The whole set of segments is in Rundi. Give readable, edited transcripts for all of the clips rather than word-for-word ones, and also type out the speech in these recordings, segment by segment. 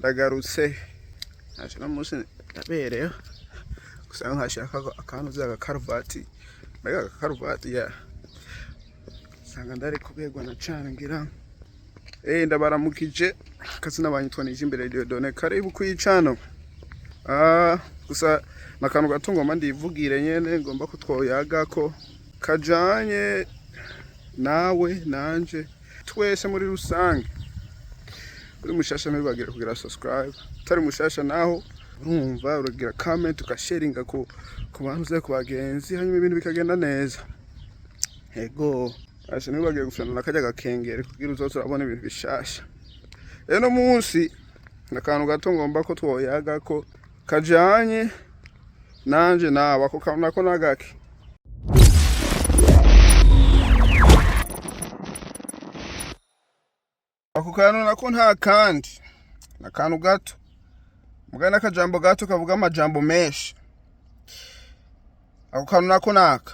Ndagarutse naje no munsi ndaberewe gusa nkashaka akantu z'agakaruvati, mbega agakaruvati ya sanga ndari kuberwa na cane ngira. Ndabaramukije kazina banyitwa Nijimbere Dieudonné, karibu kwicano. Gusa nakantu gato ngomba ndivugire nyene, ngomba ko twoyagako kajanye nawe nanje twese muri rusange. Uri mushasha ntibibagire kugira subscribe, utari mushasha naho urumva uragira comment, ugasharinga ku bantu uze ku bagenzi, hanyuma ibintu bikagenda neza. Ego asha, ntibibagire gufyonda na karya gakengeri kugira uzoze urabona ibintu bishasha. Rero no munsi nakantu gato ngomba ko twoyagako kajanye nanje nawe, ako kantu nako nagake. Ako kantu nako nta kandi nakantu gato muga n'akajambo gato kavuga amajambo menshi. Ako kantu nako naka: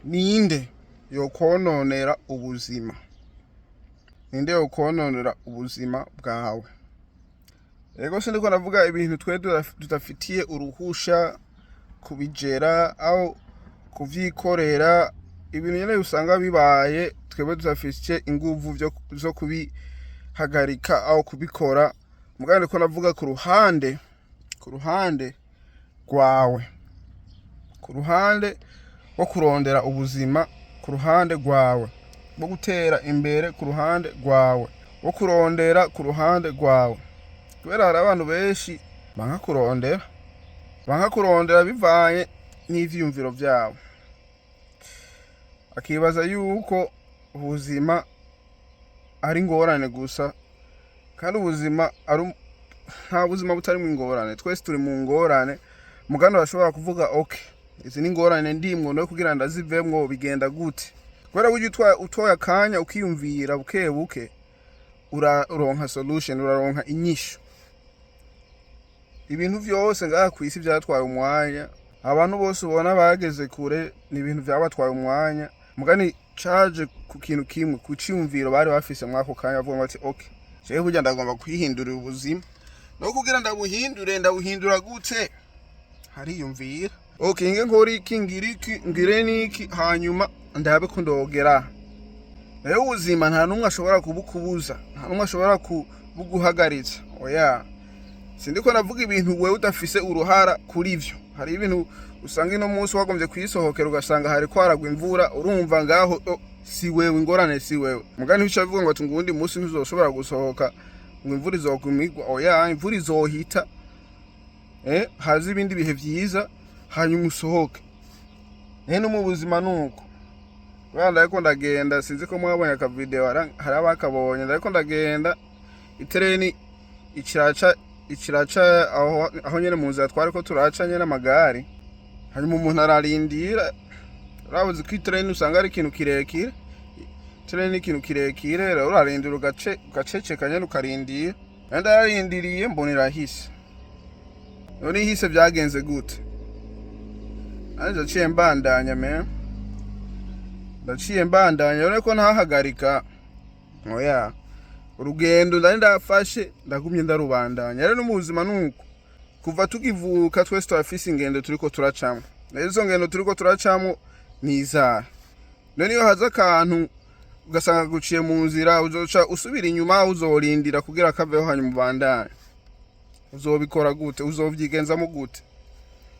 ninde yokononera ubuzima? Ninde yokononera ubuzima bwawe? Ego, sindiko ndavuga ibintu twe tudafitiye uruhusha kubijera aho kuvyikorera, ibintu nyene usanga bibaye twebwe tudafise inguvu zo kubihagarika aho kubikora. Mugabo ndiko ndavuga ku ruhande rwawe, ku ruhande rwo kurondera ubuzima, ku ruhande rwawe rwo gutera imbere, ku ruhande rwawe rwo kurondera, ku ruhande rwawe, kubera hari abantu benshi banka kurondera, banka kurondera bivanye n'ivyiyumviro vyabo, akibaza yuko ubuzima ari ingorane gusa, kandi ubuzima ari nta buzima butarimwo ingorane. Twese turi mu ngorane, mugani bashobora kuvuga: "Okay, izi ni ingorane ndimwo, no kugira ndazivemwo bigenda gute?" Kubera burya utoye akanya ukiyumvira buke buke, uraronka solution, uraronka inyishu. Ibintu vyose ngaha kw'isi vyatwaye umwanya. Abantu bose ubona bageze kure ni ibintu vyabatwaye umwanya, mugani caje ku kintu kimwe, ku ciyumviro bari bafise mwako kanya, bavuga bati: "Okay, jewe burya ndagomba kwihindurira ubuzima, no kugira ndabuhindure ndabuhindura gute?" Hariyumvira: "Okay, nge nkora iki, ngira iki, ngire niki, hanyuma ndabe ko ndogera." Rero ubuzima nta n'umwe ashobora kubukubuza, nta n'umwe ashobora kubuguhagaritsa. Oya, sindiko navuga ibintu wewe udafise uruhara kuri vyo. Hari ibintu usanga ino munsi wagombye kwisohokera, ugasanga hariko haragwa imvura, urumva ngaho, oh, si wewe ingorane, si wewe. Mugani ntibica bivuga ngo ati ngo uwundi munsi ntuzoshobora gusohoka, ngo imvura izoguma igwa. Oya, imvura izohita, haze ibindi bihe vyiza, hanyuma usohoke. No mu buzima nuko. Kubera ndariko ndagenda, sinzi ko mwabonye akavideo, hari abakabonye, ndariko ndagenda, itereni ikiraca aho nyene mu nzira twariko turaca nyene amagare, hanyuma umuntu ararindira. Urabuzi ko itereni usanga ari ikintu kirekire, itereni ni ikintu kirekire, rero urarindira ugaceceka nyene ukarindira. Nari ndarindiriye, mbona irahise. None ihise vyagenze gute? Nanje ndaciye mbandanya, me ndaciye mbandanya. None ko ntahagarika? Oya, urugendo ndari ndafashe ndagumye ndarubandanya. Rero no mu buzima nuko, kuva tukivuka twese turafise ingendo turiko turacamwo. Rero izo ngendo turiko turacamwo ni izahe? None iyo haza akantu ugasanga guciye mu nzira, uzoca usubira inyuma, uzorindira kugira kaveho hanyuma ubandanye? Uzobikora gute? Uzovyigenzamo gute?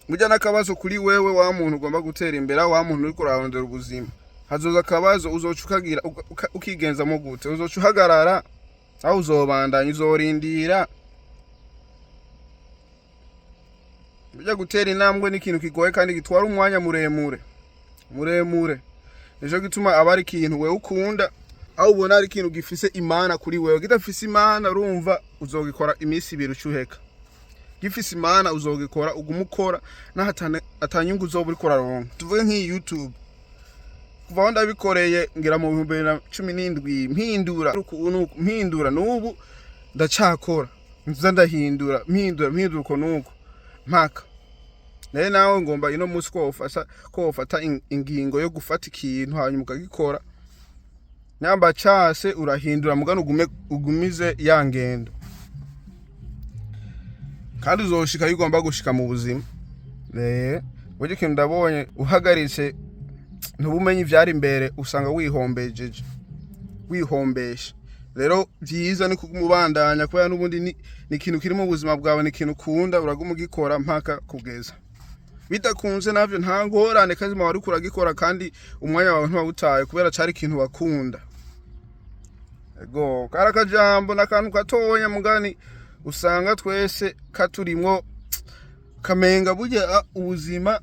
Burya n'akabazo kuri wewe, wa muntu ugomba gutera imbere, wa muntu uriko urarondera ubuzima, hazoza akabazo, uzoca ukagira ukigenzamo gute? Uzoca uhagarara aho, uzobandanya, uzorindira? Burya gutera intambwe ni ikintu kigoye kandi gitwara umwanya muremure muremure. Nico gituma aba ari ikintu wewe ukunda, aho ubona ari ikintu gifise imana kuri wewe. Kidafise imana, urumva uzogikora iminsi 2 ucuheka. Gifise imana, uzogikora, uguma ukora naho atanyungu uzoba uriko uraronka. Tuvuge nk'iyi YouTube, kuva aho ndabikoreye ngira mu 2017, mpindura ukuntu, mpindura, n'ubu ndacakora, nza ndahindura, mpindura, mpindura uko nuko mpaka. Rero nawe ngomba ino munsi ko wofata ingingo yo gufata ikintu hanyuma ukagikora. Nyamba case urahindura, mugano ugume ugumize ya ngendo, kandi uzoshika aho ugomba gushika mu buzima. Burya ikintu ndabonye, uhagaritse ntubumenye ivyari imbere, usanga wihombejeje, wihombesha. Rero vyiza ni kumubandanya, kubera n'ubundi ni ikintu kiri mu buzima bwawe, ni ikintu ukunda, uraguma ugikora mpaka kugeza bidakunze. Navyo nta ngorane, kazima wariko uragikora kandi umwanya wawe ntiwawutaye, kubera cari ikintu wakunda. Ego, kari akajambo n'akantu gatonya, mugani usanga twese katurimwo kamenga. Burya ubuzima,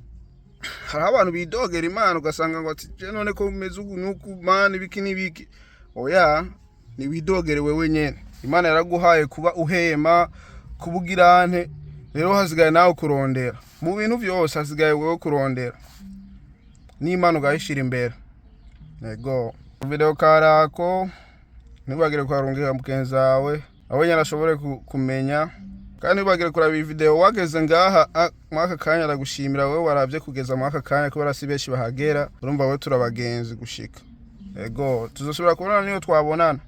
hariho abantu bidogera Imana, ugasanga ngo ati: "Je none ko umeze uku nuku, Mana, ibiki n'ibiki?" Oya, ntiwidogere wewe nyene. Imana yaraguhaye kuba uhema, kuba ugirante. Rero hasigaye nawe kurondera mu bintu vyose, hasigaye wewe kurondera n'Imana ugayishira imbere. Ego, video karako, ntibagire kuharungika mugenzi wawe, aho nyene ashobore kumenya. Kandi ntibagire kuraba iyi video wageze ngaha mwaka kanya. Aragushimira wewe waravye kugeza mwaka kanya, kubera si benshi bahagera. Urumva, we turabagenzi gushika. Ego, tuzosubira kubonana niyo twabonana.